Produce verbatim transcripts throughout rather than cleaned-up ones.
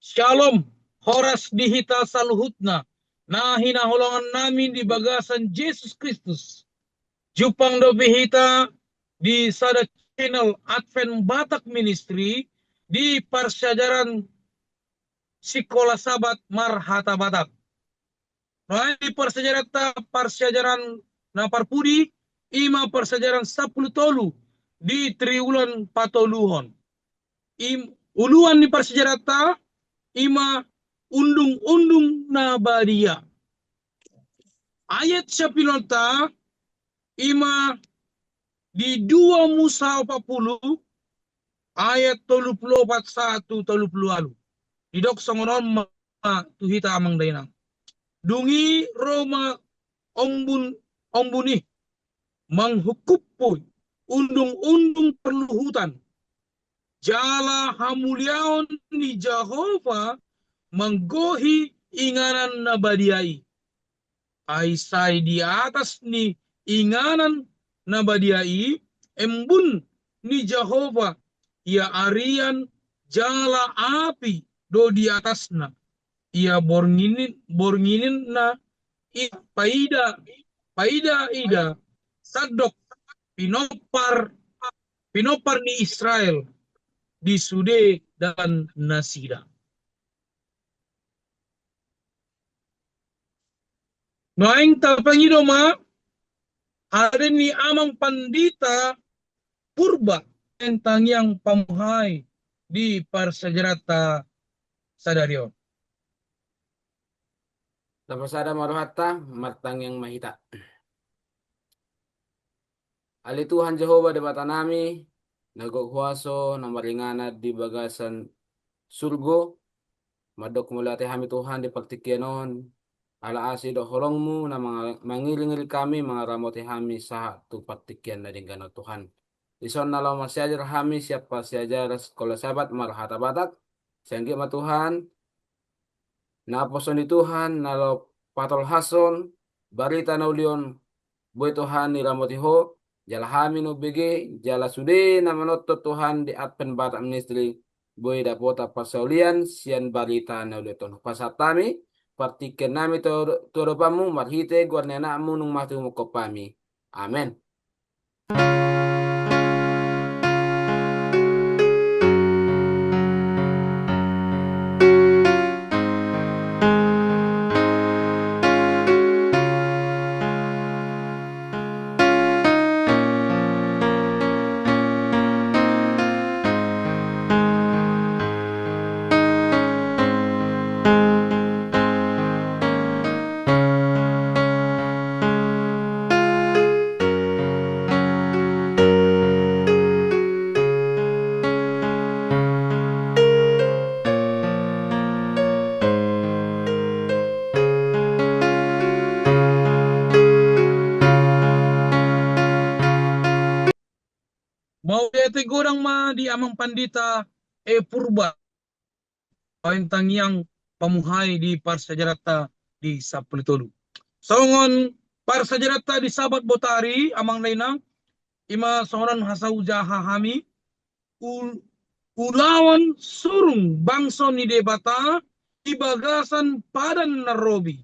Syalom, horas di hita saluhutna, na hinaholongan nami di bagasan Jesus Kristus. Jumpang dope hita di sada channel Advent Batak Ministry di parsiajaran Sikola Sabat marhata Batak. Nuaeng di parsiajaranta, parsiajaran na parpudi, ima parsiajaran sampulu tolu di triwulan patoluhon. Im, uluan ni parsiajaranta ima undung-undung na badia. Ayat siapilonta ima di dua Musa opat pulu ayat tolu pulu opat sahat tu tolu pulu ualu. Didok songon on ma tu hita amang dainang. Dung i ro ma ombun, ombun i manghungkuphon undung-undung parluhutan. Jala hamuliaon ni Jahowa manggohi inganan na badia i. Ai sai di atas ni inganan na badia i, embun ni Jahowa, ia arian jala api do di atasna. Ia bornginin, borngininna i paida, paida-ida sandok pinompar, pinompar ni Israel di sude dan nasida. Nuaeng tapangido ma hata ni amang pandita Purba, tangiang pamuhai di parsiajaranta sadari on. Tapasada ma rohanta, martangiang ma hita. Ale Tuhan Jahowa Debata nami, na gok huaso, na maringanan di bagasan surgo, mandok mauliate hami Tuhan di partingkian on, ala asi dohot holongmu na manga-, mangiring-iring hami, mangaramoti hami sahat tu partingkian na denggan on Tuhan. Dison na laho marsiajar hami sian parsiajaran Sikola Sabat marhata Batak, sai anggiat ma Tuhan, naposo ni Tuhan, na laho patolhashon barita na uli on, boi Tuhan diramoti Ho, jala hami na umbege, jala sude na manonton Tuhan di Advent Batak Ministry, boi dapotan parsaulian sian barita na uli on. Hupasahat hami partingkian nami tu, tu adopanmu, marhite goar ni AnakMu naung mate humongkop hami. Amen. Mauliate godang ma di amang pandita, e, Purba. Baen tangiang pamuhai di parsiajaranta di sampulu tolu. Songon parsiajaranta di Sabat botari, amang dainang, ima songon on hasaujaha hami, ul-, ulaon surung bangso ni Debata di bagasan padan na robi.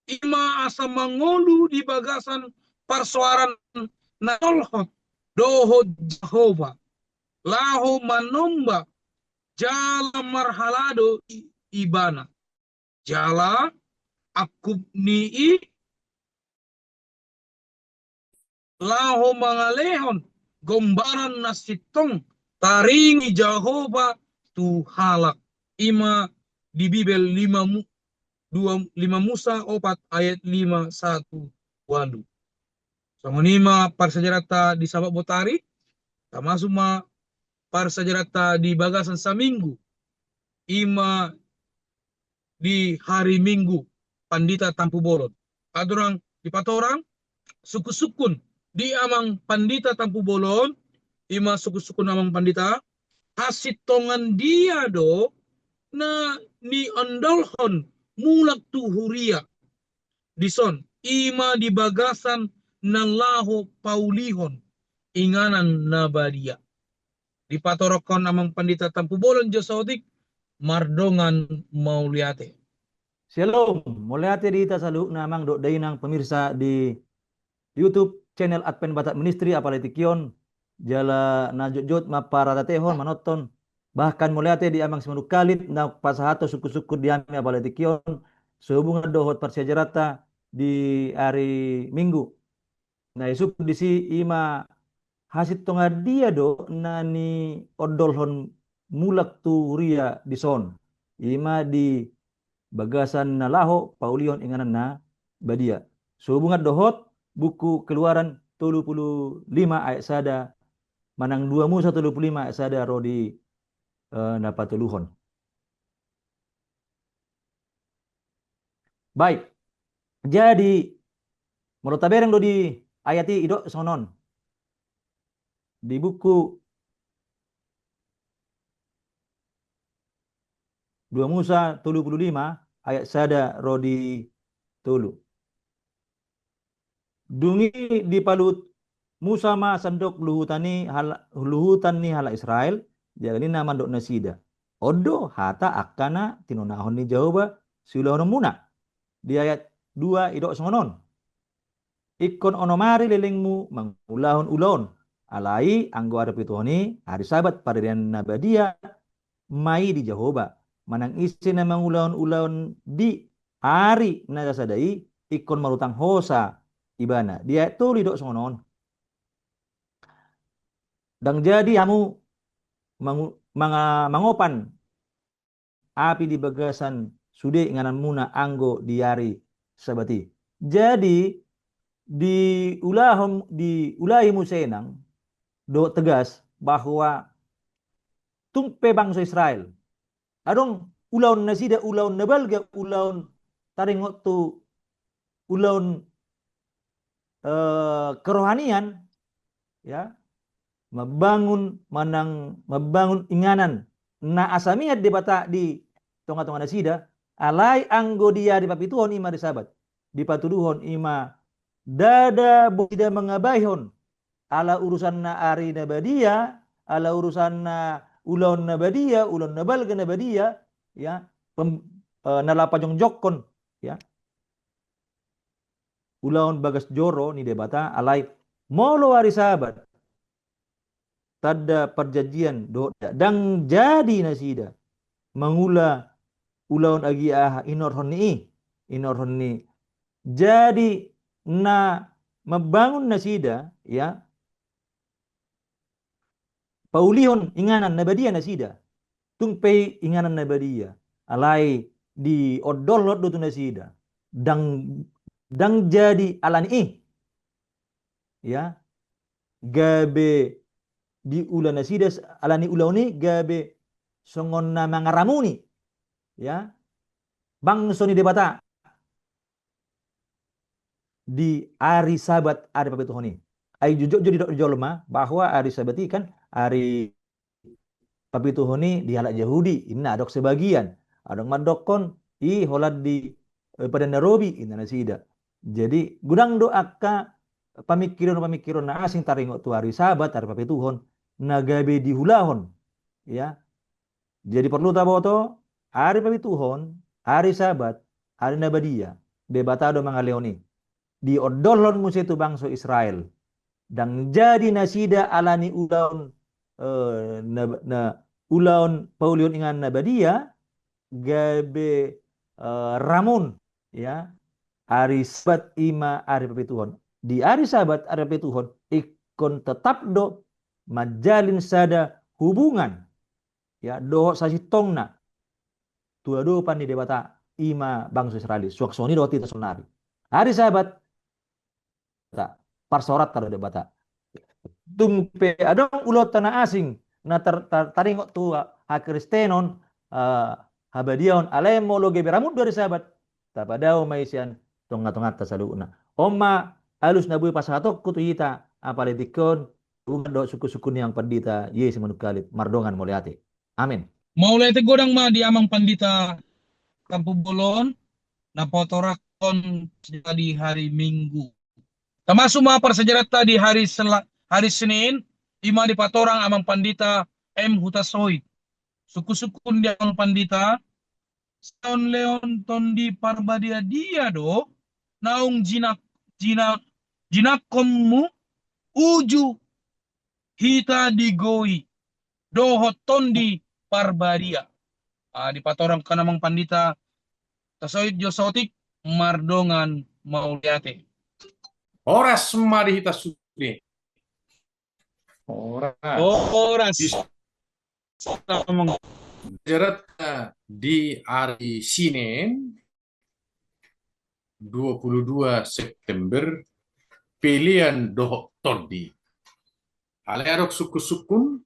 Ima asa mangolu di bagasan parsoaran na tolhot dohot Jahowa, laho manomba jala marhalado i-, Ibana. Jala angkup ni i laho mangalehon gombaran na sintong taringot Jahowa tu halak. Ima di Bibel lima Mu-, dua, lima Musa opat ayat lima sahat tu ualu. Songon i ma parsiajaranta di Sabat botari, tamasuk ma parsiajaranta di bagasan saminggu. Ima di hari Minggu, Pandita Tampubolon. Andorang dipatorang, sungkun-sungkun di amang Pandita Tampubolon, ima sungkun-sungkun amang pandita, hasintongan dia do na niondolhon mulak tu huria. Dison, ima di bagasan na laho paulihon inganan na badia. Dipatoranghon amang Pandita Tampubolon jo saotik, mardongan mauliate. Shalom, mauliate di hita saluhutna amang dohot dainang pemirsa di YouTube channel Advent Batak Ministry, apala tingki on, jala na jotjot mamparateatehon, manonton, bahkan mauliate di amang Simanungkalit, na pasahathon sungkunsungkun di hami apala tingki on, sehubungan dohot parsiajaranta di ari Minggu. Na isungkun disi ima hasintongan dia do na niondolhon mulak tu huria dison. Ima di bagasan na laho paulihon inganan na badia. Sehubungan dohot buku Keluaran tolu pulu lima ayat sada, manang dua Musa tolu pulu lima ayat sada ro di, eh, na patoluhon. Baik. Jadi, molo tabereng do di ayat i, didok songon on. Di buku dua Musa tolu pulu lima ayat sada ro di tolu. Dung i dipaluhut Musa ma sandok luhutan ni hal-, luhutan ni halak Israel, jala ninna mandok nasida: On do hata angka na tinonahon ni Jahowa siulahononmuna. Di ayat dua didok songon on: Ingkon onom ari lelengmu mangulahon ulaon. Alai anggo ari pituhon i, ari Sabat, paradian na badia ma i di Jahowa. Manang ise na mangulahon ulaon di ari na sasada i, ingkon marutang hosa ibana. Di ayat tolu didok songon on: Ndang jadi hamu mangu-, manga-, mangopan api di bagasan sude ingananmuna anggo di ari Sabat i. Jadi, diulahon, diulahi muse nang dohot tegas bahwa tung pe bangso Israel, adong ulaon nasida, ulaon na balga, ulaon taringot tu ulaon, eh, kerohanian, ya, mambangun manang mambangun inganan na asa mian Debata di tongatonga nasida, alai anggo di ari papituhon, ima ari Sabat, dipatuduhon ima ndada boi nasida mangabaihon ala urusanna ari na badia, ala urusanna ulaon na badia, ulaon na balga na badia, ya, pem-, eh, na laho pajongjongkon, ya, ulaon bagas joro ni Debata, alai molo ari Sabat, tanda parjanjian dohot da-, ndang jadi nasida mangula ulaon agia aha inorhon ni i, inorhon ni. Jadi na mambangun nasida, ya, paulihon inganan na badia nasida. Tung pe inganan na badia, alai diondolhon do tu nasida. Ndang, ndang jadi ala ni i, ya, gabe diula nasida s-, ala ni ulaon i gabe songon na mangaramuni, ya, bangso ni Debata di ari Sabat, ari papituhon i. Ai jujur jo didok jolma bahwa ari Sabat i kan ari papituhon i di halak Jahudi, inna adong sebagian. Adong mandokkon i holan di, eh, Padan na Robi, inna nasida. Jadi, godang do angka pamingkiron-pamingkiron na asing taringot tu ari Sabat, ari papituhon, na gabe diulahon, ya. Jadi porlu taboto, ari papituhon, ari Sabat, ari na badia, Debata do mangalehon i. Diondolhon muse tu bangso Israel. Ndang jadi nasida ala ni ulaon, eh, na, na, ulaon paulihon inganan na badia, gabe, eh, ramun, ya, ari Sabat, ima ari papituhon. Di ari Sabat, ari papituhon, ingkon tetap do manjalin sada hubungan, ya, dohot sasintongna tu adopan ni Debata, ima bangso Israel i. Suang songon i dohot hita saonari. Ari Sabat, ta, parsaoranta do Debata. Tung pe adong ulaonta na asing na tar-, tar-, taringot tu hakristenon, eh, habadiaon, alai molo gabe ramun do ari Sabat, tapadao ma i sian tongatonganta saluhutna. On ma alus na boi pasahatonku tu hita apala tingki on, sungkunsungkun ni amang pandita i, Simanungkalit, mardongan mauliate. Amin. Mauliate godang ma di amang pandita Tampubolon na patorangkon di hari Minggu. Tamasuk ma parsiajaranta di hari Sela-, hari Senin, ima dipatorang amang pandita M Hutasoit. sungkun-sungkun di amang pandita, silehon-lehon Tondi Parbadia dia do naung jinak, jinak, jinakkonmu uju hita di goi dohot Tondi Parbadia. Ah, dipatorangkon amang pandita, tasoit jo saotik, mardongan mauliate. Horas ma di hita sude. Horas. Horas. Di Jarat di ari Sinen, dua puluh dua September, pelean dohot tondi. Alai adong sungkun-sungkun,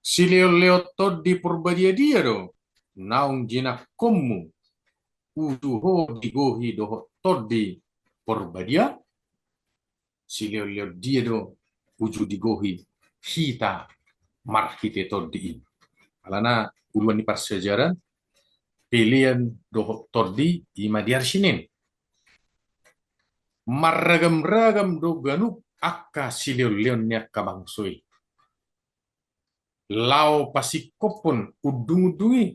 silehon-lehon Tondi Parbadia dia do naung jinakkonmu uju ho digohi dohot Tondi Parbadia? Silehon-lehon dia do uju digohi hita marhite tondi i? Alana uluan ni parsiajaran, pelean dohot tondi, i ma di ari Sinen. Marragam-ragam do ganup angka silehon-lehon ni angka bangso i laho pasingkophon undung-undung i.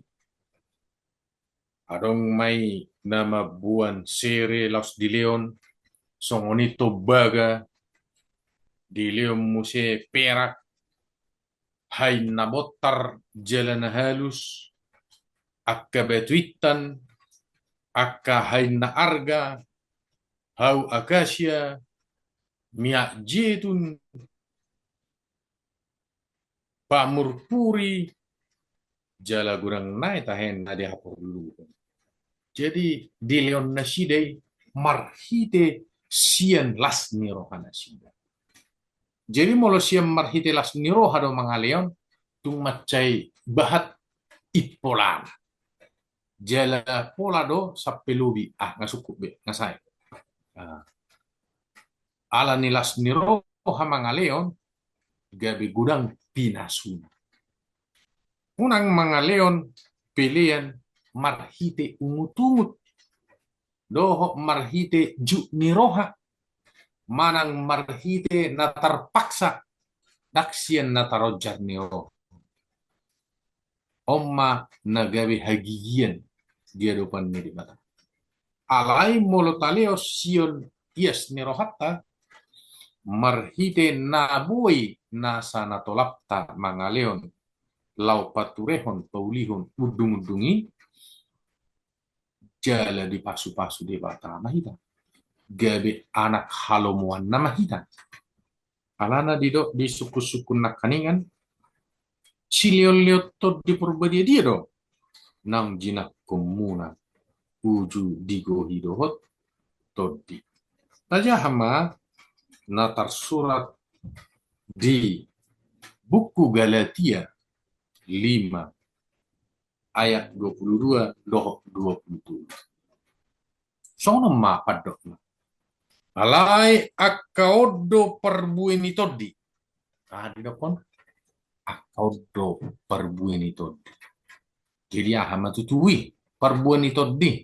Adong ma i na mamboan sere laos dilehon, songon i tombaga, dilehon muse perak, hain na bontar jala na halus, angka batu intan, angka hain na arga, hau akasia, miak jetun, pamurpuri, jala godang nai tahe na dihaporluhon. Jadi dilehon nasida i marhite sian las ni roha nasida. Jadi molo sian marhite las ni roha do mangalehon, tung mansai bahat i polana. Jala pola do sampe lobi, ah, nga sungkup be, nga sae. Ah. Ala ni las ni roha mangalehon, gabe godang pinasuna. Unang mangalehon pelean marhite ungut-ungut dohot marhite juk ni roha, manang marhite na tarpaksa, ndang sian na taronjar ni roha. On ma na gabe hagigian di adopan ni Debata. Alai molo talehon sian ias ni rohanta, marhite na boi nasa na tolapta mangalehon laho paturehon, paulihon undung-undung i, jala dipasu-pasu Debata ma hita. Gabe anak halomoanna ma hita. Alana didok di sungkun-sungkun nangkiningan, silehon-lehon Tondi Parbadia dia do naung jinakkonmuna uju digohi dohot tondi? Tajaha ma na tarsurat di buku Galatia lima ayat dua puluh dua dohot dua puluh tujuh. Songon on ma pandokna. Alai angka on do parbue ni tondi. Ah, didokkon angka on do parbue ni tondi. Jadi aha ma tutu i parbue ni tondi?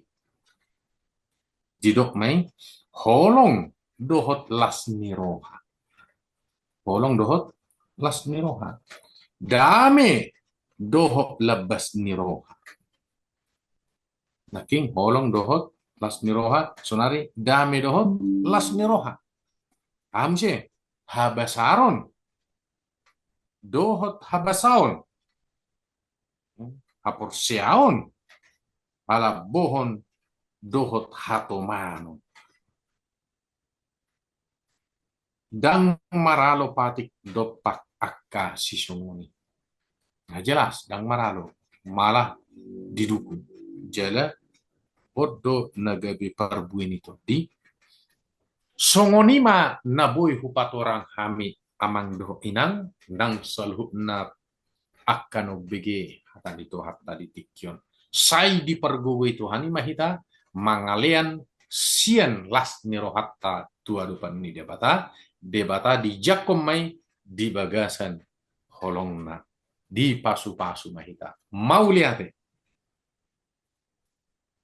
Didok ma i holong dohot las ni roha. Holong dohot las ni roha. Dame dohot lambas ni roha. Nangkin holong dohot las ni roha, sonari dame dohot las ni roha. Aha muse? Habasaron dohot habasaon. Haporseaon, halambohon dohot hatomanon. Ndang maralo patik dompak angka sisongon i. Na jelas, ndang maralo, malah didukung. Jala on do na gabe parbue ni tondi. Songon i ma na boi hupatorang hami amang dohot inang, ndang saluhutna angka na umbege hata ni Tuhanta di tingki on. Sai dipargogoi Tuhan i ma hita mangalean sian las ni rohanta tu adopan ni Debata, Debata dijangkon ma i di bagasan holongna, dipasupasu ma hita. Mauliate.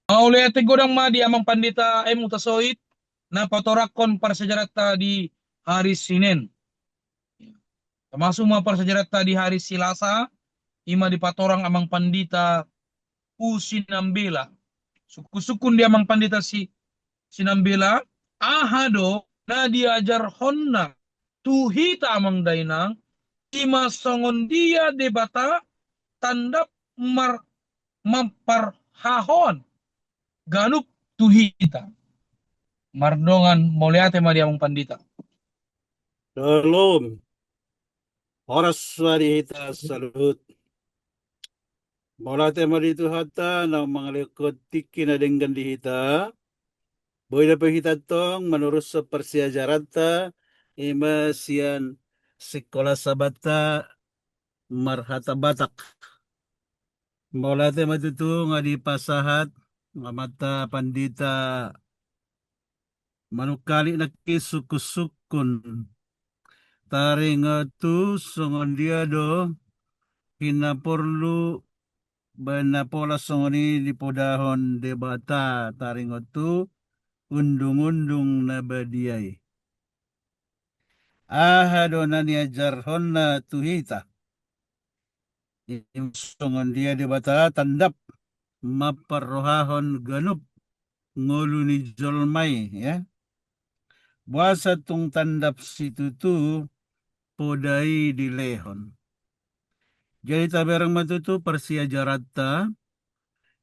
Mauliate godang ma di amang pandita M. Hutasoit na patorangkon parsiajaranta di hari Sinen. Tamasuk ma parsiajaranta di hari Silasa, ima dipatorang amang pandita Hu Sinambela. Sungkun-sungkun di amang pandita si Sinambela, aha do na diajarhonna tu hita amang dainang, ima songon dia Debata tandap mar-, mamparrohahon ganup tu hita. Mardongan mauliate ma di amang pandita. Shalom. Horas ma di hita saluhut. Mauliate ma di Tuhanta na mangalehon tingki na denggan di hita. Boi dope hita tong manorushon parsiajaranta, ima sian Sikola Sabata marhata Batak. Mauliate ma tutu nga dipasahat amanta pandita manungkalik nangkin sungkun-sungkun. Taringot tu songon dia do hinaporlu baen na pola songon i dipodahon Debata taringot tu undung-undung na badia i. Aha do na niajarhonna tu hita? Ima songon dia Debata tandap mamparrohahon ganup ngolu ni jolma i, ya. Boasa tung tandap situtu poda i dilehon. Jadi tabereng ma tutu parsiajaranta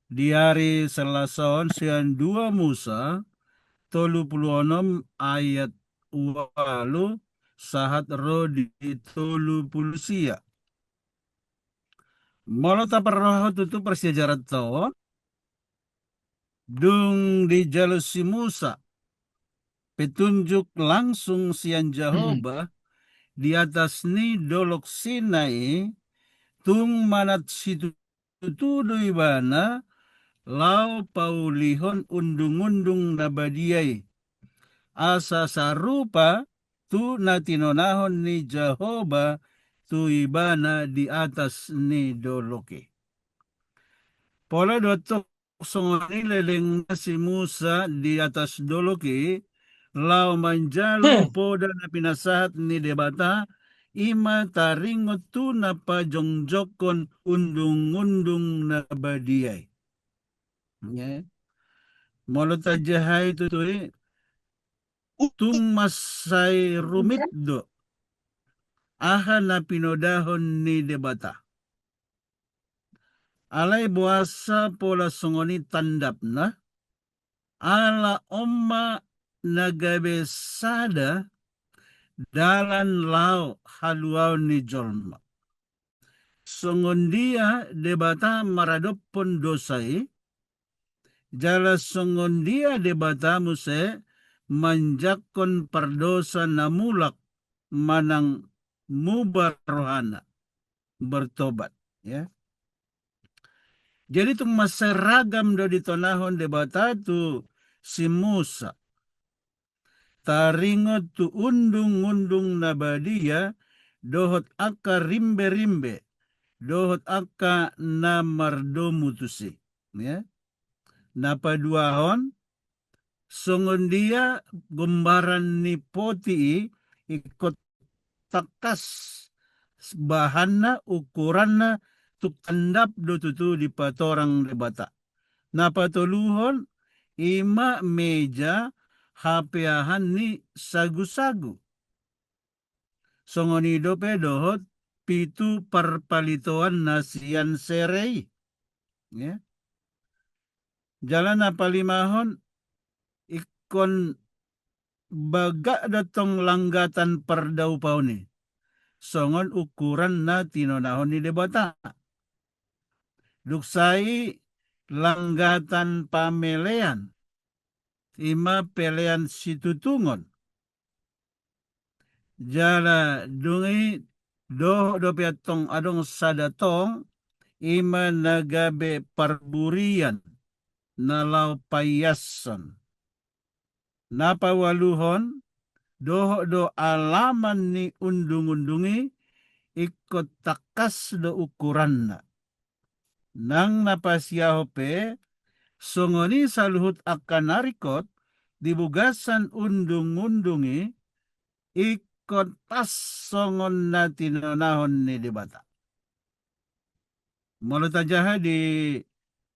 di ari Selasa on sian dua Musa tolu pulu onom ayat ualu sahat ro di tolu pulu sia. Molo taparrohahon tutu parsiajaranta on, dung dijalo si Musa petunjuk langsung sian Jahowa di atas ni dolok Sinai, tung manat situtu do ibana laho paulihon undung-undung na badia i, asa sarupa tu na tinonahon ni Jahowa tu ibana di atas ni dolok i. Pola do tong songon i lelengna si Musa di atas dolok i, laho manjalo poda na pinasahat ni Debata, ima taringot tu na pajongjongkon undung-undung na badia i. Molo tajahai tutu i, tung mansai rumit do aha na pinodahon ni Debata. Alai boasa pola songon i tandapna? Ala on ma na gabe sada dalan laho haluaon ni jolma. Songon dia Debata maradophon dosa i, jala songon dia Debata muse manjangkon pardosa na mulak manang muba rohana, bertobat, ya. Jadi tung mansai ragam do ditonahon Debata tu si Musa taringot tu undung-undung na badia dohot angka rimbe-rimbe dohot angka na mardomu tusi, ya. Na paduahon, songon dia gombaran ni poti i, ingkon tangkas bahanna, ukuranna, tung tandap do tutu dipatorang Debata. Na patoluhon, ima meja hapeahan ni sagu-sagu. Songon i dope dohot pitu parpalitoan na sian sere i. Ya. Jala na palimahon, ingkon bagak do tong langgatan pardaupaon i, songon ukuran na tinonahon ni Debata. Dung sai langgatan pamelean, ima pelean situtungon. Jala dung i dohot dope antong adong sada tong, ima na gabe parburian na laho paiashon. Na paualuhon, dohot do alaman ni undung-undung i, ingkon tangkas do ukuranna. Nang na pasiahon pe, songon i saluhut angka na ringkot di bagasan undung-undung i, ingkon pas songon na tinonahon ni Debata. Molo tajaha di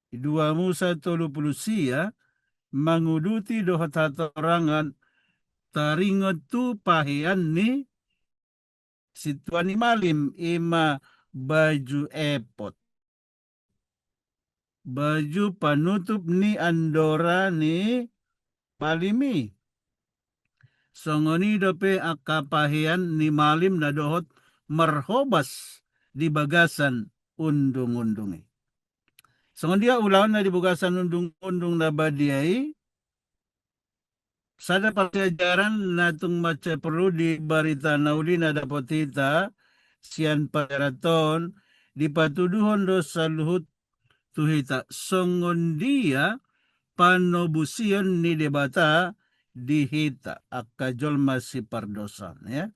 dua Musa tolu pulu sia, manguduti dohot hatorangan taringot tu pahean ni sintua ni malim, i ma baju epod, baju panutup ni andora ni malim i. Songon i dope angka pahean ni malim na dohot marhobas di bagasan undung-undung i. Songon dia ulaon na di bagasan undung-undung na badia i? Sada parsiajaran na tung mansai porlu di barita na uli na dapot hita sian parsiajaran on, dipatuduhon do saluhut tu hita songon dia panobusion ni Debata di hita angka jolma sipardosa, ya.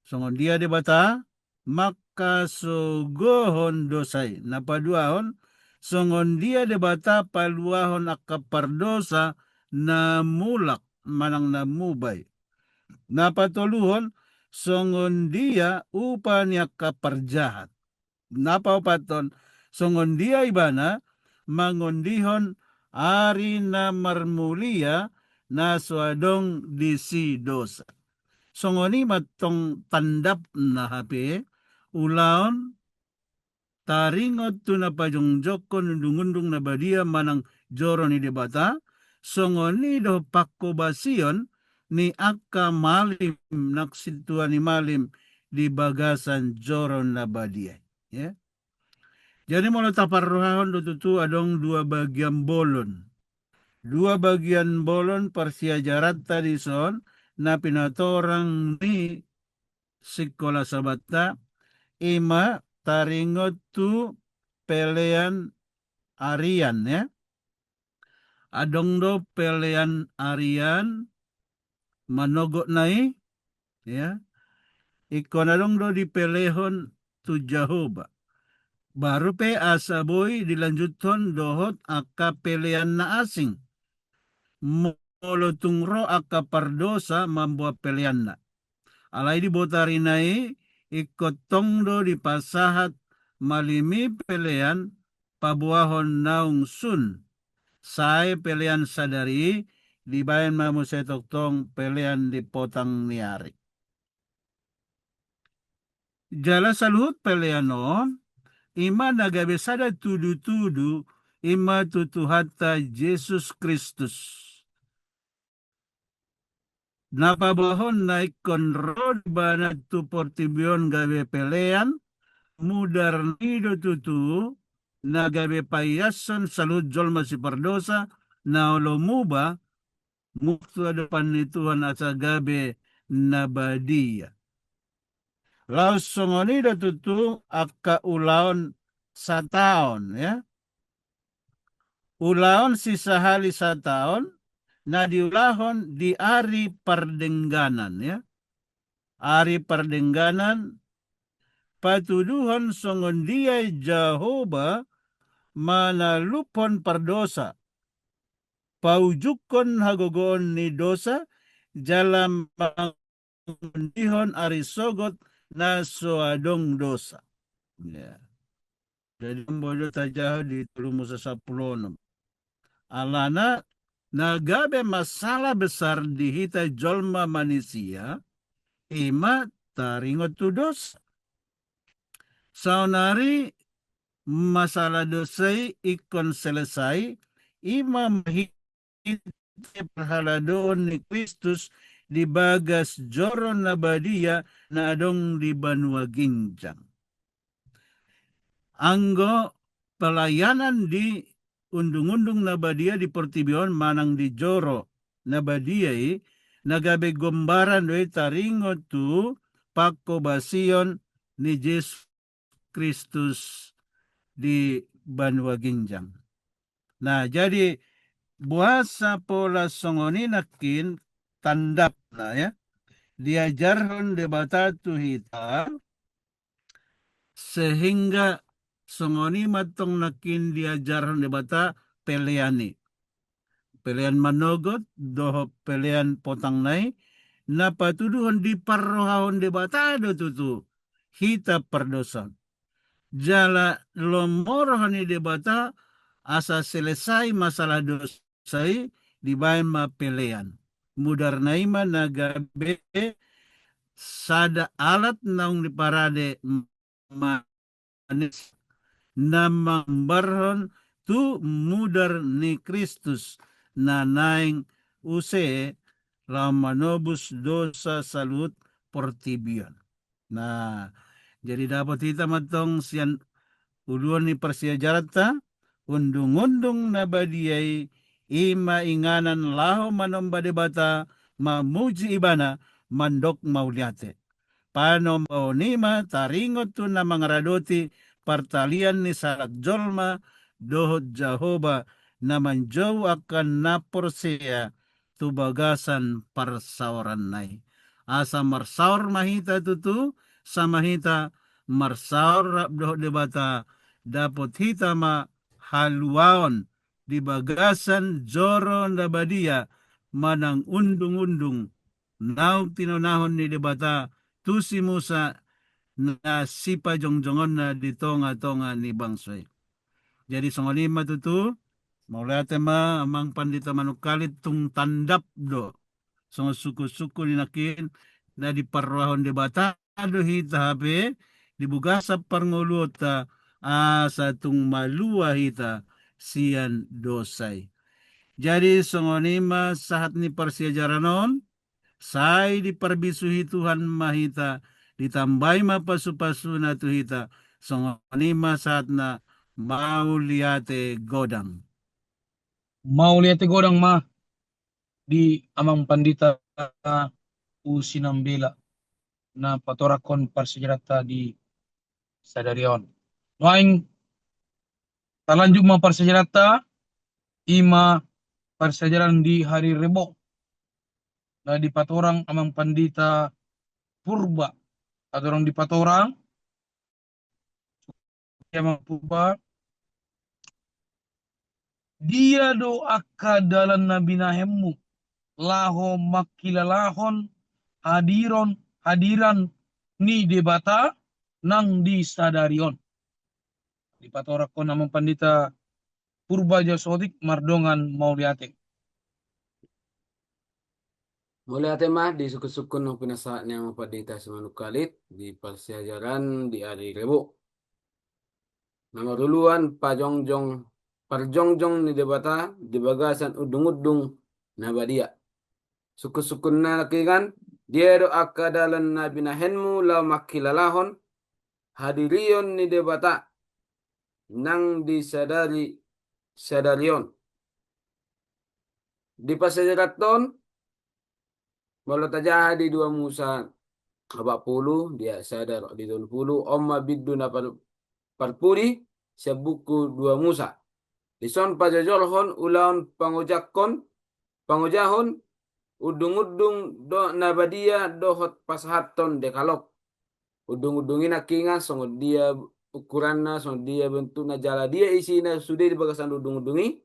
Songon dia Debata mangkasogohon dosa i. Na paduahon, songon dia Debata paluahon angka pardosa na mulak manang na muba i. Na patoluhon, songon dia upa ni angka parjahat. Na paopathon, songon dia Ibana mangondihon ari na marmulia na so adong disi dosa. Songon i ma tong tandapna hape ulaon taringot tu na pajongjongkon undung-undung na badia manang joro ni Debata, songon i do pangkobasion ni angka malim nang sintua ni malim di bagasan joro na badia i, ya. Jadi molo taparrohahon do tutu adong dua bagian bolon. Dua bagian bolon parsiajaranta dison na pinatorang ni sikola Sabatta, i ma taringot tu pelean arian, ya. Adong do pelean arian manogotna i, ya. Ingkon adong do dipelehon tu Jahowa. Baru pe asa boi dilanjuthon dohot angka pelean na asing. Molo tung ro angka pardosa mamboan peleanna. Alai di botarina i ingkon tong do dipasahat malim i pelean paboahon naung sun. Sai pelean sadari i dibaen ma muse tongtong pelean di potang ni ari. Jala saluhut pelean on, i ma na gabe sada tudutudu, i ma tu Tuhanta Jesus Kristus. Na paboahon na ingkon ro Ibana tu portibi on gabe pelean, mudar ni do tutu, na gabe paiashon saluhut jolma sipardosa, na olo muba, mulak tu adopan ni Tuhan asa gabe na badia. Laos songon i do tutu angka ulaon sataon, ya. Ulaon sisahali sataon na diulahon di ari pardengganan, ya. Ari pardengganan patuduhon songon dia Jahowa manaluphon pardosa, paujungkon hagogoon ni dosa, jala mangondihon ari sogot na so adong dosa. Ya. Jadi, molo tajaha di tolu Musa sampulu onom. Alana na gabe masalah besar di hita jolma manisia, i ma taringot tu dosa. Saonari masalah dosa i ingkon selesai, i ma marhite parhaladoon ni Kristus di bagas joro na badia na adong di banua ginjang. Anggo pelayanan di undung-undung na badia di portibi on manang di joro na badia i, na gabe gombaran do i taringot tu pangkobasion ni Jesus Kristus di banua ginjang. Nah, jadi boasa pola songon i nangkin tandapna, ya, diajarhon Debata tu hita, sehingga songon i ma tong nangkin diajarhon Debata pelean i. Pelean manogot dohot pelean potangna i, na patuduhon diparrohahon Debata do tutu hita pardosa on. jala lomorohon ni Debata asa selesai masalah dosa i, dibaen ma pelean. Mudarna i ma na gabe sada alat naung diparade manis na mambarhon tu mudar ni Kristus na naeng use laho manobus dosa saluhut portibi on. Nah, jadi dapot hita mantong sian uluan ni parsiajaranta, undung-undung na badia i, i ma inganan laho manomba Debata, mamuji Ibana, mandok mauliate. Panombaon i ma taringot tu na mangaradoti partalian ni sahalak jolma dohot Jahowa na manjou angka na porsea tu bagasan parsaoranna i. Asa marsaor ma hita tutu, sama hita marsaor rap dohot Debata, dapot hita ma haluaon di bagasan joro na badia manang undung-undung naung tinonahon ni Debata tu si Musa na sipajongjongonna di tonga-tonga ni bangso i. Jadi songon i ma tutu, mauliate ma amang pandita Manungkalit, tung tandap do songon sungkun-sungkun i nangkin na diparrohahon Debata do hita hape di bagasan parngoluonta asa tung malua hita sian dosa i. Jadi songon i ma sahat ni parsiajaran on, sai diparbisuhi Tuhan ma hita, ditambai ma pasu-pasuna tu hita, songon i ma sahatna, mauliate godang. Mauliate godang ma di amang pandita Usi Nambela na patoranghon parsiajaranta di sadari on. Nuaeng talanjut ma parsiajaranta, i ma parsiajaran di hari Rebo na dipatorang amang pandita Purba, atau orang dipatorang, ia ma Purba, dia do angka dalan na binahenmu laho mangkilalahon hadiron, hadiran ni Debata nang di sadari on. Dipatoranghon amang pandita Purba Jasotik mardongan mauliate. Mauliate ma di sungkun-sungkun na pinasahat ni amang pandita Simanungkalit di parsiajaran di ari Rebo. Na maruluan pajongjong, parjongjong ni Debata di bagasan undung-undung na badia. Sungkun-sungkunna nangkiningan, dia do angka dalan na binahenmu laho mangkilalahon hadirion ni Debata nang di sadari, sadari on. Di parsiajaranta on, molo tajaha di dua Musa opat pulu, di ayat sada ro di tolu pulu, on ma bindu na par-, parpudi sian buku dua Musa. Dison pajojolhon ulaon pangojahon, pangojahon undung-undung do na badia dohot pasahathon dekalog. Undung-undung i nangkiningan songon dia ukuranna, songon dia bentukna, jala dia isina sude di bagasan undung-undung i,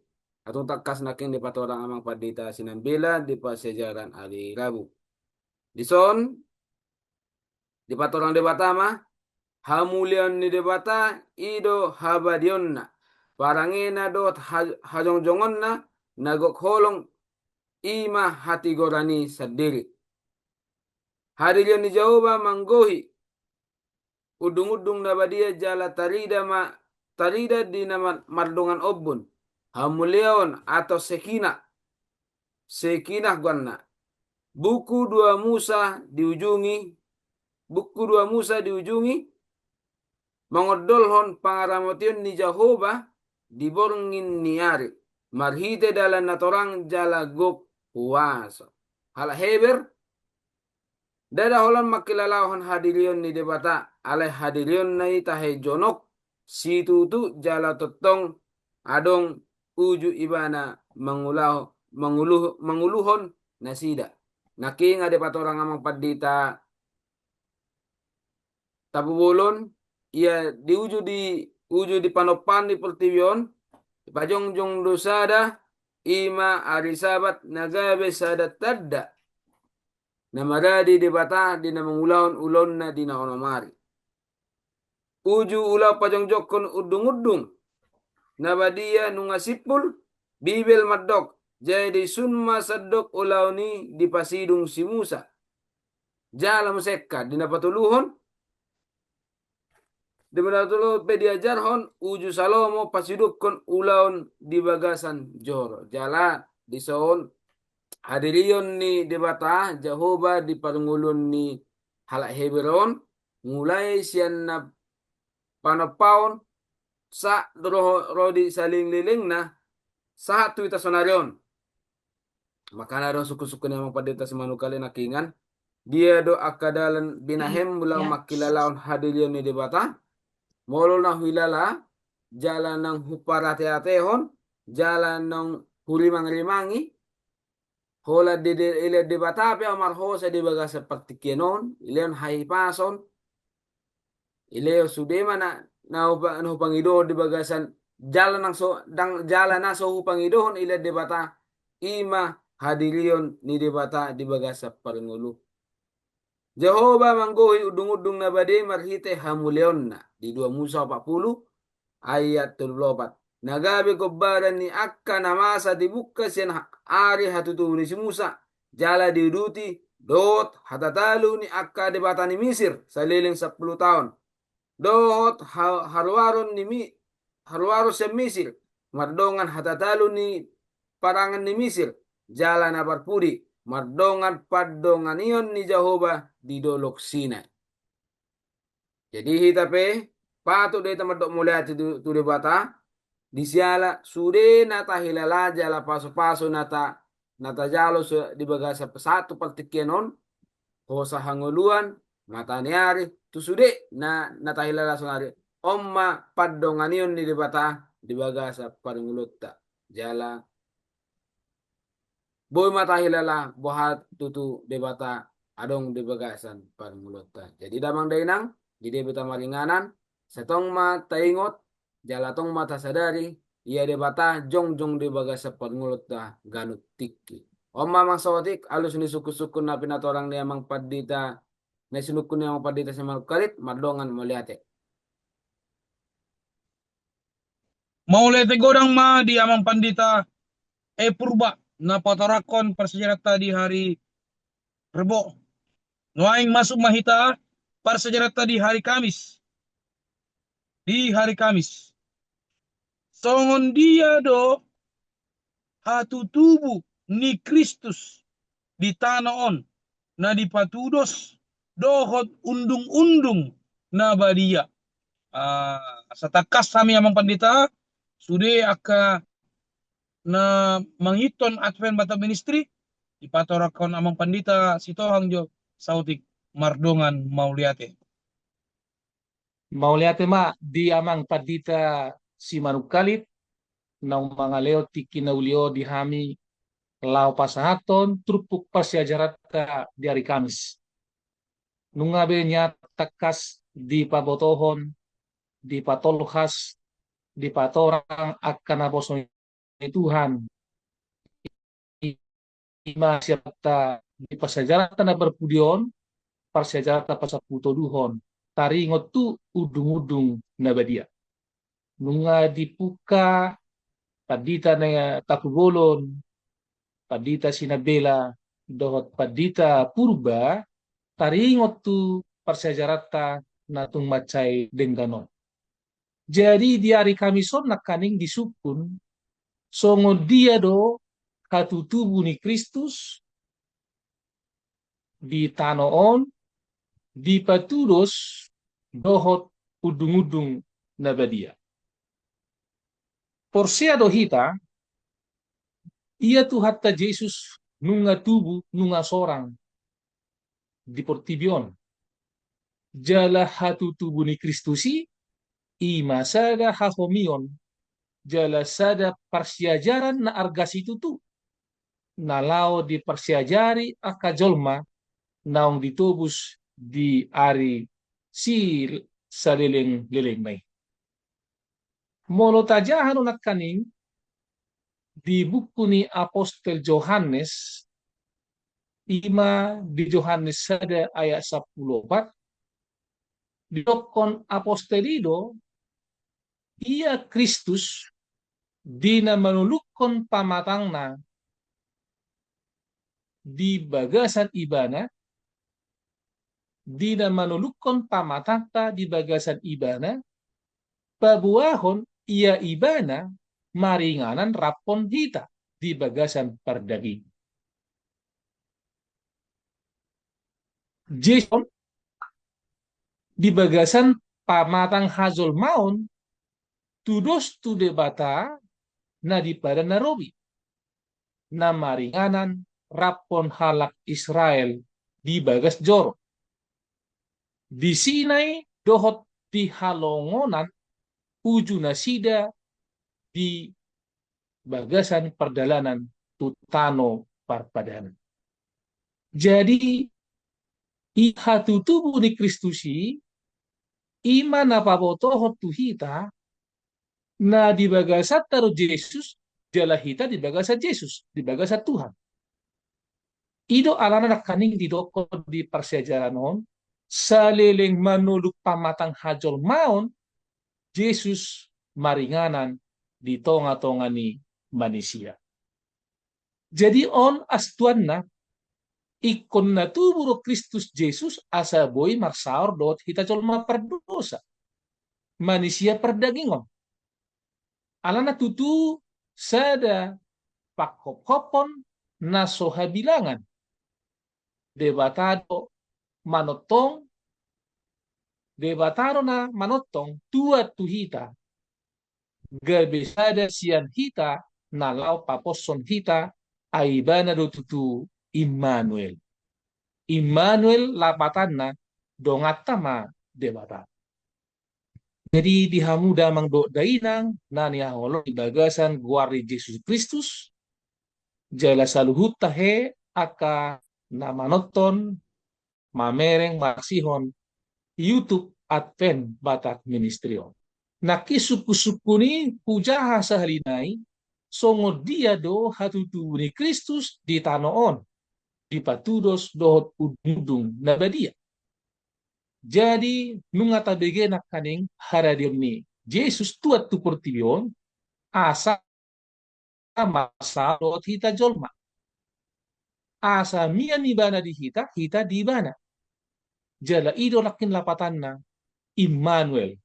na tung tangkas nangkin dipatorang amang pandita Sinambela di parsiajaran ari Rabu. Dison dipatorang Debata ma, hamuliaon ni Debata i do habadiaonna, parangena dohot ha-, hajongjongonna na gok holong, i ma hatigoran i sandiri. Hadirion ni Jahowa manggohi undung-undung na badia jala tarida ma, tarida di na mar-, mardongan ombun, hamuliaon atau Sekinah, Sekinah goarna. Buku dua Musa diujungi, buku dua Musa diujungi mangondolhon pangaramotion ni Jahowa di borngin ni ari marhite dalan na torang jala gok huaso. Halak Heber, ndada holan mangkilalahon hadirion ni Debata, alai hadirionna i tahe jonok situtu jala tongtong adong uju ibana mangulaho-, manguluh-, manguluhon nasida. Nangkin nga dipatorang amang pandita Tapubolon, ia di uju di, uju di panompahan ni portibi on, dipajongjong do sada, i ma ari Sabat na gabe sada tanda na maradi Debata di na mangulahon ulaonna di na onom ari. uju ulaon pajongjongkon undungundung na badia nunga simpul, Bibel mandok, jadi sun ma sandok ulaon i dipasidung si Musa. Jala muse angka di na patoluhon, di na patoluhon pe diajarhon uju Salomo pasidungkon ulaon di bagasan joro. Jala dison hadirion ni Debata Jahowa di parngoluon ni halak Heber on, mulai sian na panompaon sahat ro, ro di salelenglelengna, sahat tu hita sonari on. Makana adong sungkunsungkun ni amang pandita Simanungkalit nangkiningan, dia do angka dalan binahenmu laho mangkilalahon hadirion ni Debata? Molo na huhilala, jala naung huparateatehon, jala naung hurimangrimangi, holan di, di, dilehon Debata pe ahu marhosa di bagasan partingkian on, dilehon hahipason, dilehon sude ma na, na hupa-, na hupangidohon di bagasan jala na so, dang, jala na so hupangidohon dilehon Debata, i ma hadirion ni Debata di bagasan parngoluon. Jahowa manggohi undungundung na badia marhite hamuliaonna, di dua Musa opat pulu ayat tolu pulu opat. Na gabe gombaran ni angka na masa dibungka sian ha-, ari hatutubu ni si Musa, jala diuduti dohot hatatalu ni angka debata ni Misir saleleng sampulu taon. Dohot ha-, haruaron ni Mi-, haruaron sian Misir, mardongan hatatalu ni parangan ni Misir, jala na parpudi, mardongan pandonganion ni Jahowa di Dolok Sinai. Jadi hita pe, patut do hita mandok mauliate tu, tu Debata, di siala sude na tahilala jala pasupasu na ta-, na tajalo su-, di bagasan sahat tu partingkian on, hosa hangoluan, mataniari, tu sude na, na tahilala sonari. On ma pandonganion ni Debata di bagasan parngoluonta. Jala boi ma tahilala boha tutu Debata adong di bagasan parngoluonta. Jadi damang dainang, di dia pe hita maringanan, sai tong ma taingot, jala tong ma tasadari, ia Debata jongjong di bagasan parngoluonta ganup tingki. On ma amang saotik, alus ni sungkunsungkun na pinatorang ni amang pandita, na sinungkun ni amang pandita Simanungkalit, mardongan mauliate. Mauliate godang ma di amang pandita E Purba, na patoranghon parsiajaranta di hari Rebo. Nuaeng masuk ma hita parsiajaranta di hari Kamis. Di hari Kamis. Songon dia do hatutubu ni Kristus di tano on, na dipatudos dohot undungundung na badia. Ah, satangkas hami amang pandita, sude angka na mangihuthon Advent Batak Ministry, dipatoranghon amang pandita Sitohang jo saotik, mardongan mauliate. Mauliate ma di amang pandita Simanungkalit, naung mangalehon tingki na uli on di hami laho pasahathon turpuk parsiajaranta di ari Kamis. Nunga be nian tangkas dipabotohon, dipatolhas, dipatorang angka naposo ni Tuhan. I ma siapta di parsiajaranta na parpudi on, parsiajaranta pasamputoduhon, taringot tu undungundung na badia. Nunga dipungka pandita na Tampubolon, pandita Sinambela, dohot pandita Purba, taringot tu parsiajaranta na tung mansai denggan on. Jadi di ari Kamis on nangkaning disungkun, songon dia do hatutubu ni Kristus di tano on, dipatudos dohot undungundung na badia. Porsea do hita, ia Tuhanta Jesus nunga tubu, nunga sorang di portibi on. Jala hatutubu ni Kristus i, i ma sada hahomion, jala sada parsiajaran na arga situtu, na laho diparsiajari angka jolma naung ditobus di ari si salelenglelengna i. Molo tajaha do nangkaning di buku ni Apostel Johannes, i ma di Johannes sada ayat sampulu opat, Didokkon apostel i do, ia Kristus di na manolukhon pamatangna di bagasan ibana, di na manolukhon pamatangta di bagasan ibana, paboahon ia ibana maringanan raphon hita di bagasan pardagingon. Jesus di bagasan pamatang hajolmaon tudos tu Debata na di padan na robi, na maringanan raphon halak Israel di bagas joro, di Sinai dohot di halongonan uju nasida di bagasan pardalanan tu tano parpadanan. Jadi, i hatutubu ni Kristus i, i ma na pabotohon tu hita, na di bagasanta do Jesus, jala hita di bagasan Jesus, di bagasan Tuhan. I do alana nangkaning didokkon di parsiajaran on, saleleng manoluk pamatang hajolmaon, Jesus maringanan di tonga-tonga ni manisia. Jadi on astuanna, ingkon na tubu do Kristus Jesus asa boi marsaor dohot hita jolma pardosa, manisia pardagingon. Alana tutu sada panghophopon na so habilangan. Debata do manontong, Debata do na manontong tuat tu hita, gabe sada sian hita na laho paposhon hita, ai ibana do tutu Immanuel. Immanuel lapatanna, donganta ma Debata. Jadi di hamu damang dohot dainang na hinaholongi bagasan goar ni Jesus Kristus, jala saluhut tahe angka na manonton, mamereng, manaksihon YouTube Advent Batak Ministry on. Nangkin sungkun-sungkun i hujaha sahali nai, songon dia do hatutubu ni Kristus di tano on, dipatudos dohot undung-undung na badia. Jadi, nunga tabege nangkaning haradeon ni Jesus tuat tu portibi on, asa marsaor dohot hita jolma. Asa mian ibana di hita, hita di ibana. Jala i do nangkin lapatanna, Immanuel,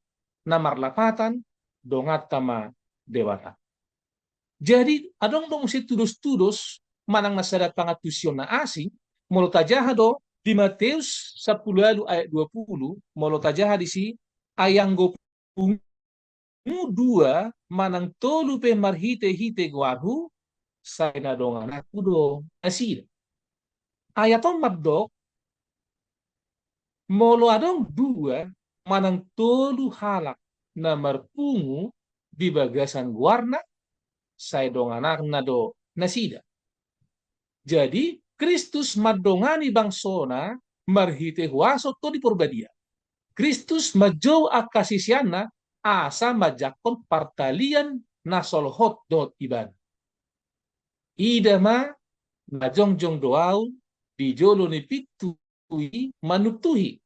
na marlapatan, donganta ma Debata. Jadi, adong do muse tudos-tudos manang na sada pangantusion na asing, molo tajaha do di Mateus sampulu ualu ayat dua pulu, molo tajaha disi, ai anggo pungu dua manang tolu pe marhite-hite goarhu, sai na dongananku do nasida. Ayat on mandok, molo adong dua manang tolu halak na marpungu di bagasan goarna, sai dongananna do nasida. Jadi, Kristus mandongani bangsona marhite huaso Tondi Porbadia. Kristus manjou angka siseanna asa manjangkon partalian na so lohot dohot ibana. Ida ma na jongjong do ahu di jolo ni pintu i manuktuhi.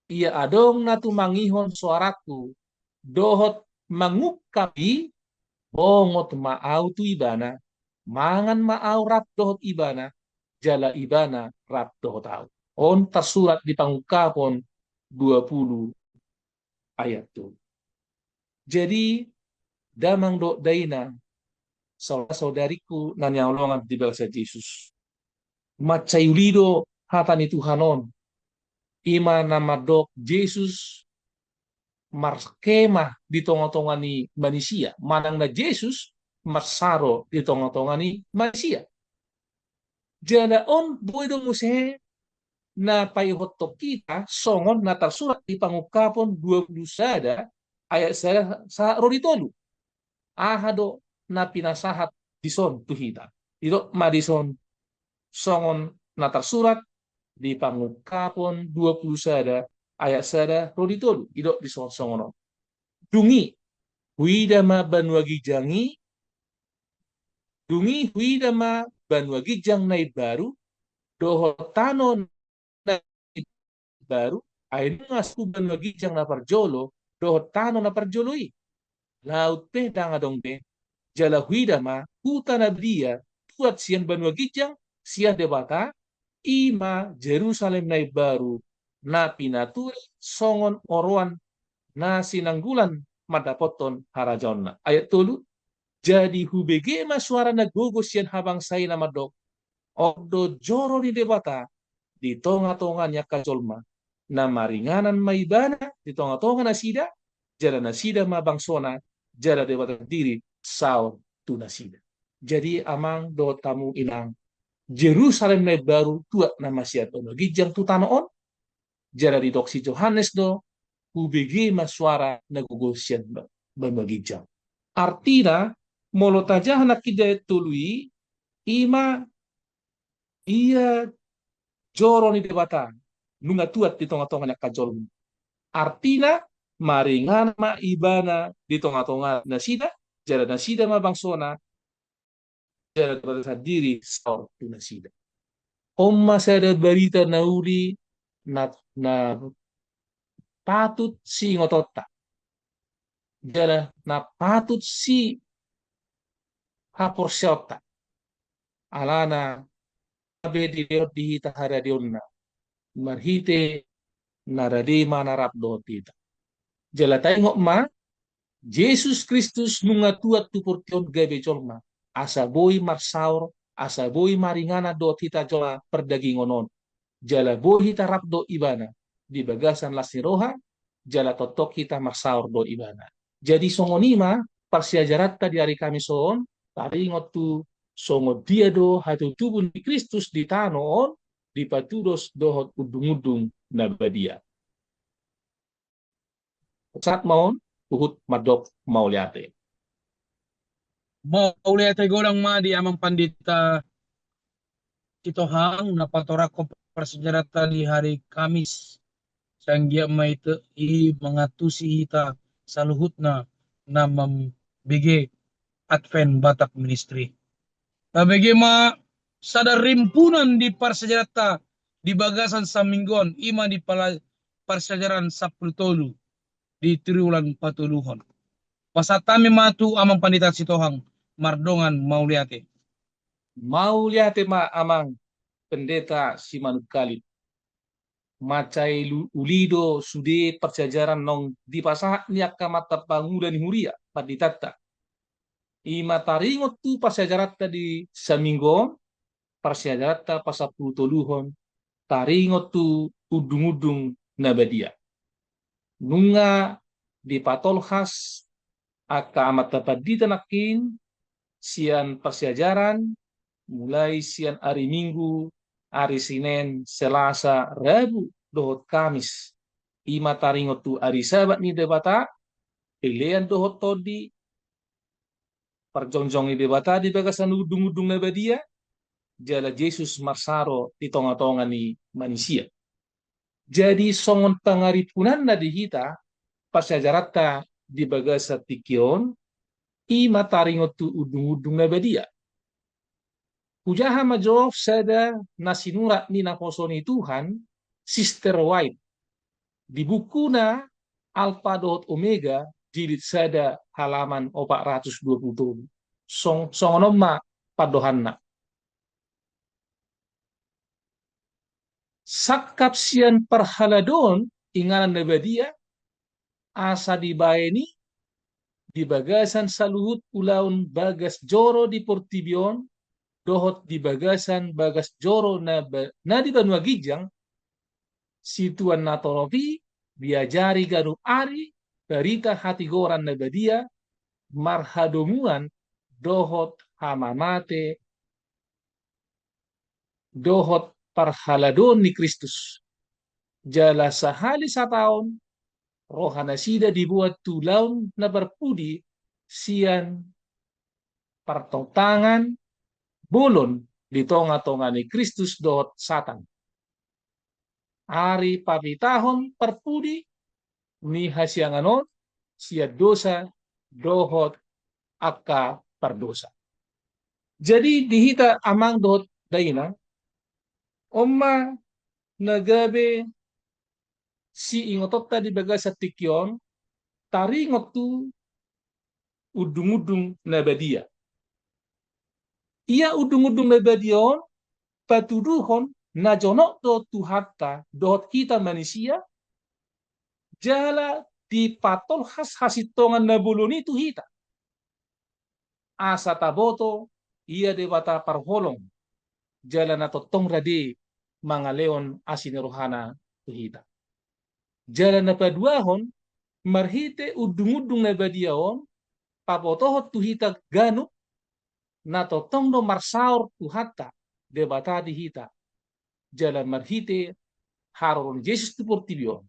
Ia adong na tumangihon soarangku, dohot mangungkap i, bongot ma ahu tu ibana, mangan ma ahu rap dohot ibana, jala ibana rap dohot ahu. On tarsurat di Pangungkapon dua pulu ayat tolu. Jadi, damang dohot dainang, saudara-saudarangku na hinaholongan di bagasan Jesus. Mansai uli do hata ni Tuhan on. I ma na mandok Jesus markemah di tonga-tonga ni manisia. Manang na Jesus marsaro di tonga-tonga ni manisia. Jala on boi do muse na paihuthon hita songon na tarsurat di Pangungkapon dua pulu sada ayat sada sahat ro di tolu. Aha do na pinasahat dison tu hita? Didok ma dison songon na tarsurat di Pangungkapon dua pulu sada ayat sada ro di tolu. Didok dison songon on. Dung i, huida ma banua ginjang i, dung i huida ma banua ginjang na imbaru, dohot tano na imbaru, Ai nunga tu banua ginjang na parjolo dohot tano na parjolo i. Laut pe ndang adong be. Jala huida ma huta na badia tuat sian banua ginjang, sian Debata, i ma Jerusalem na imbaru, na pinature songon oroan na sinanggulan mandapothon harajaonna. Ayat tolu, jadi hubege ma suara na gogo sian habangsa i na mandok, on do joro ni Debata di tonga-tonga ni angka jolma, na maringanan ma Ibana di tonga-tonga nasida, jala nasida ma bangsona, jala Debata sandiri saor tu nasida. Jadi amang dohot hamu inang, Jerusalem na imbaru tuat nama sian banua ginjang tu tano on, jala didok si Johannes do, hubege ma suara na gogo sian ba-, banua ginjang. Artina, molo tajaha nangkin di ayat tolu i, i ma ia joro ni Debata, nunga tuat di tonga-tonga ni angka jolma. Artina, maringanan ma Ibana di tonga-tonga nasida, jala nasida ma bangsona, jala Debata sandiri saor tu nasida. On ma sada barita na uli na, na patut siingotonta. Jala na patut sihaporseaonta. Alana gabe dilehon di hita haradeonna marhite na rade ma na rap dohot hita. Jala taingot ma, Jesus Kristus nunga tuat tu portibi on gabe jolma, asa boi marsaor, asa boi maringanan dohot hita jolma pardagingon on. Jala boi hita rap dohot Ibana di bagasan las ni roha, jala tongtong hita marsaor dohot Ibana. Jadi songon i ma parsiajaranta di ari Kamis on, taringot tu songon dia do hatutubu ni Kristus di tano on, dipatudos dohot undung-undung na badia. Sahat ma on, huhut mandok mauliate. Mauliate godang ma di Amang Pandita Sitohang na patorangkon parsiajaranta di hari Kamis. Sai anggiat ma i mangantusi hita saluhutna na mambege Advent Batak Ministry. Tabege ma sada rimpunan di parsiajaranta di bagasan saminggu on, i ma di pala-, parsiajaran sampulu tolu di triwulan patoluhon. Pasahat hami ma tu Amang Pandita Sitohang mardongan mauliate. Mauliate ma Amang Pendeta Simanungkalit. Mansai lu-, uli do sude parsiajaran naung dipasahat ni angka amanta pangula ni huria panditanta. I ma taringot tu parsiajaranta di saminggu on, parsiajaranta pasampulu toluhon, taringot tu undung-undung na badia. Nunga dipatolhas angka amanta pandita nangkin sian parsiajaran, mulai sian ari Minggu, ari Sinen, Selasa, Rabu, dohot Kamis. I ma taringot tu ari Sabat ni Debata, pelean dohot tondi, parjongjong ni Debata di bagasan undung-undung na badia, jala Jesus marsaor di tonga-tonga ni manisia. Jadi songon pangarimpunanna di hita, parsiajaranta di bagasan tingki on, i ma taringot tu undung-undung na badia. Hujaha ma jo sada na sinurat ni naposo ni Tuhan, Sister White, di bukuna Alfa dohot Omega, jilid sada, halaman opat ratus dua puluh tolu. Song-, songon on ma pandohanna. Sangkap sian parhaladoon inganan na badia, asa dibaen i di bagasan saluhut ulaon bagas joro di portibi on, dohot di bagasan bagas joro na ba-, na di banua ginjang, situan na torop i diajari ganup ari barita hatigoran na badia, marhadomuan dohot hamamate, dohot parhaladoon ni Kristus. Jala sahali sataon, roha nasida diboan tu ulaon na parpudi sian partongtangan bolon di tonga-tonga ni Kristus dohot Satan. Ari papitahon parpudi ni hasiangan on sian dosa dohot angka pardosa. Jadi di hita amang dohot dainang, on ma na gabe siingotonta di bagasan tingki on, taringot tu undung-undung na badia. Ia undung-undung na badia on patuduhon na jonok do Tuhanta dohot hita manisia, jala dipatolhas hasintongan na bolon i tu hita. Asa taboto ia Debata parholong, jala na tongtong rade mangalehon asi ni rohana tu hita. Jala na paduahon, marhite undung-undung na badia on, pabotohon tu hita ganup, na tongtong do marsaor Tuhanta Debata di hita. Jala marhite haroro ni Jesus tu portibi on,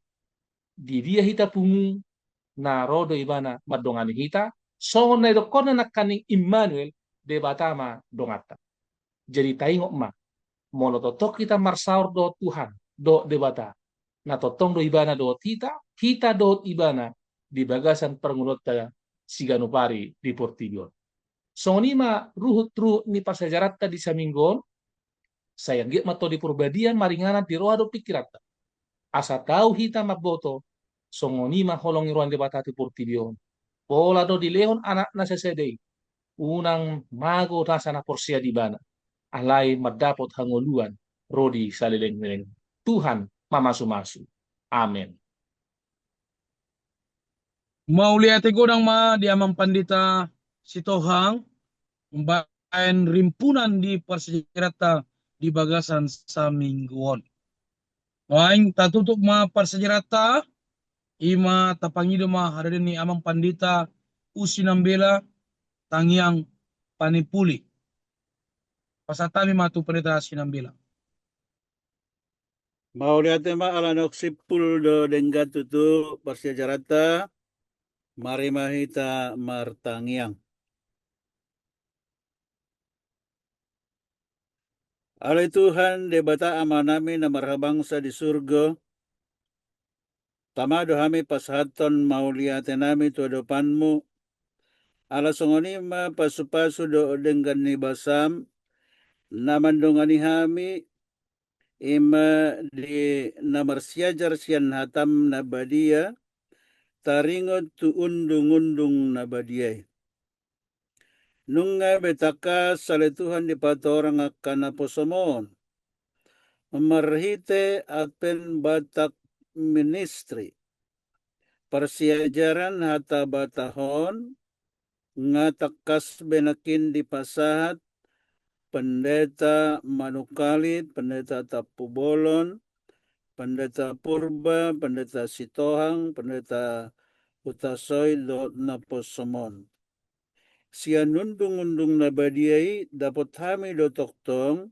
di dia hita pungu, na ro do Ibana mandongani hita, songon na idokkonna nangkaning Immanuel, Debata ma donganta. Jadi taingot ma, molo tongtong hita marsaor dohot Tuhan, dohot Debata, na tongtong do Ibana dohot hita, hita dohot Ibana di bagasan parngoluonta siganup ari di portibi on. Songon i ma ruhut-ruhut ni parsiajaranta di saminggu on, sai anggiat ma Tondi Porbadia maringanan di roha dohot pingkiranta. Asa tau hita mamboto, songon i ma holong ni roha ni Debata tu portibi on. Pola do dilehon anakna sasada i, unang mago nasa na porsea di Ibana, alai mandapot hangoluan ro di saleleng-leleng. Tuhan mamasu-masu. Amen. Mauliate godang ma di Amang Pandita Sitohang, umbahen rimpunan di parsiajaranta di bagasan saminggu on. Nuaeng tatutup ma parsiajaranta, i ma tapangido ma hadirionta ni Amang Pandita Usi Nambela, Tangiang Panimpuli. Pasahat hami ma tu Pendeta Sinambela. Mauliate ma ala naung simpul do denggan tutu parsiajaranta, mari ma hita martangiang. Ale Tuhan, Debata Amanami na marhabangsa di surgo, tama do hami pasahathon mauliatenami tu adopanMu, ala songon i ma pasupasu dohot denggan ni basaM, na mandongani hami, i ma di na marsiajar sian hataM na badia, taringot tu undung-undung na badia i. Nunga be tangkas ale Tuhan dipatorang angka naposoM on, marhite Advent Batak Ministry, parsiajaran hata Batak on, nga tangkas be nangkin dipasahat Pendeta Manungkalit, Pendeta Tampubolon, Pendeta Purba, Pendeta Sitohang, Pendeta Hutasoit dohot naposoM on. Sian undung-undung na badia i dapot hami do tongtong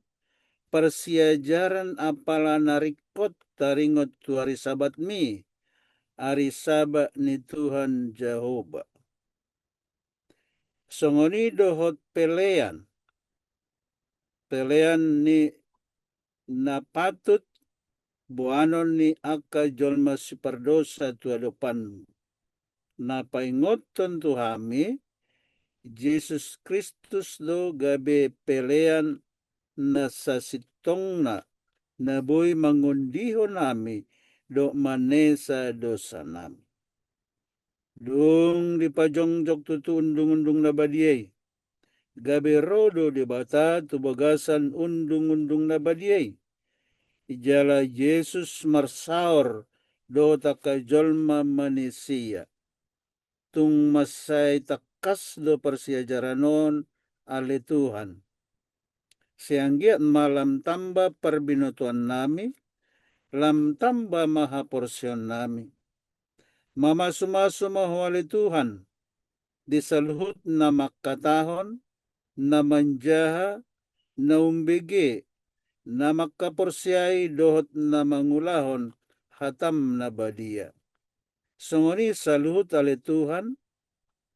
parsiajaran apala na ringkot taringot tu ari SabatMi, ari Sabat ni Tuhan Jahowa. Songon i dohot pelean, pelean ni na patut boanon ni angka jolma sipardosa tu adopanMu. Na paingothon tu hami, Jesus Kristus do gabe pelean na sasintongna, na boi mangondihon hami dohot manesa dosanami. Dung dipajongjong tutu undung-undung na badia i, gabe ro do Debata tu bagasan undung-undung na badia i. Jala Jesus marsaor dohot angka jolma manisia. Tung mansai tangkas do parsiajaran on, ale Tuhan. Sai anggiat ma lam tamba parbinotoannami, lam tamba ma haporseaonnami. Mamasu-masu ma Ho ale Tuhan, di saluhut na mangkatahon, na manjaha, na umbege, na mangkaporseai dohot na mangulahon hataM na badia. Songon i saluhut ale Tuhan,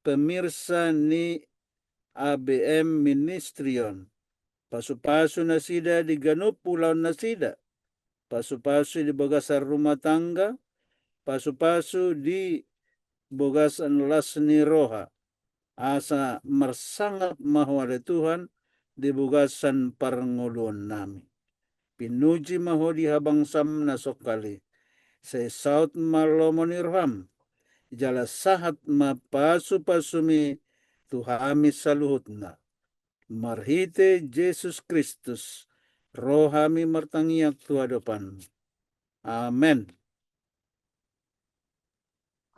pemirsa ni A B M Ministry on. Pasu-pasu nasida di ganup ulaon nasida. Pasu-pasu di bagasan rumah tangga, pasu-pasu di bagasan las ni roha. Asa marsangap ma Ho ale Tuhan di bagasan parngoluonnami. Pinuji ma Ho di habangsam na songkali. Sai saut ma lomo ni roham, jala sahat ma pasupasumi tu hami saluhutna. Marhite Jesus Kristus, ro hami martangiang tu adopanmu. Amen.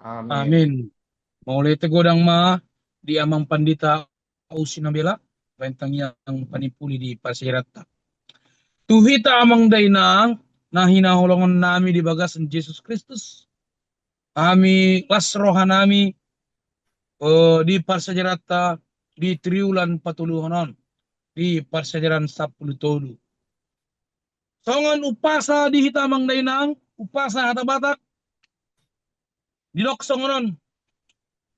Amin. Mauliate godang ma di amang pandita usi na bela, baen tangiang panimpuli di parsiajaranta. Tu hita amang dainang, na hinaholongan nami di bagasan Jesus Kristus, hami las roha nami, eh, di parsiajaranta di triwulan patoluhon on, di parsiajaran sampulu tolu. Songon umpasa di hita amang dainang, umpasa hata Batak, didok songon on.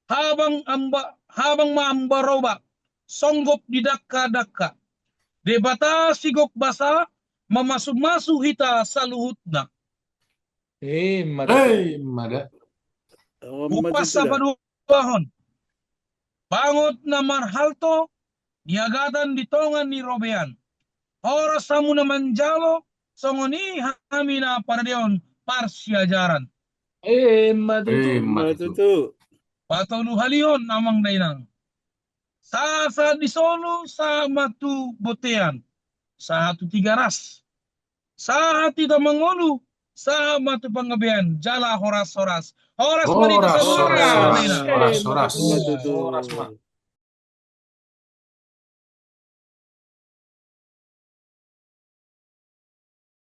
Habang amba, habang ma ambaroba, songgop di dangka-dangka. Debata sigok basa, mamasumasu hita saluhutna. Eh, mada. Eh, mada. Umpasa paduahon. Bangot na marhalto, niagatan di tonga ni robean. Horas hamu na manjalo, songon i hami na paradehon parsiajaran. Eh, mada tutu. Eh, mada tutu. Patolu halihon amang dainang. Sahat-sahat di solu, sahat ma tu bontean. Sahat tu Tigaras. Sahat hita mangolu, sahat ma tu panggabean, jala horas-horas. Horas ma di hita saluhutna. Horas, horas, horas. Horas ma.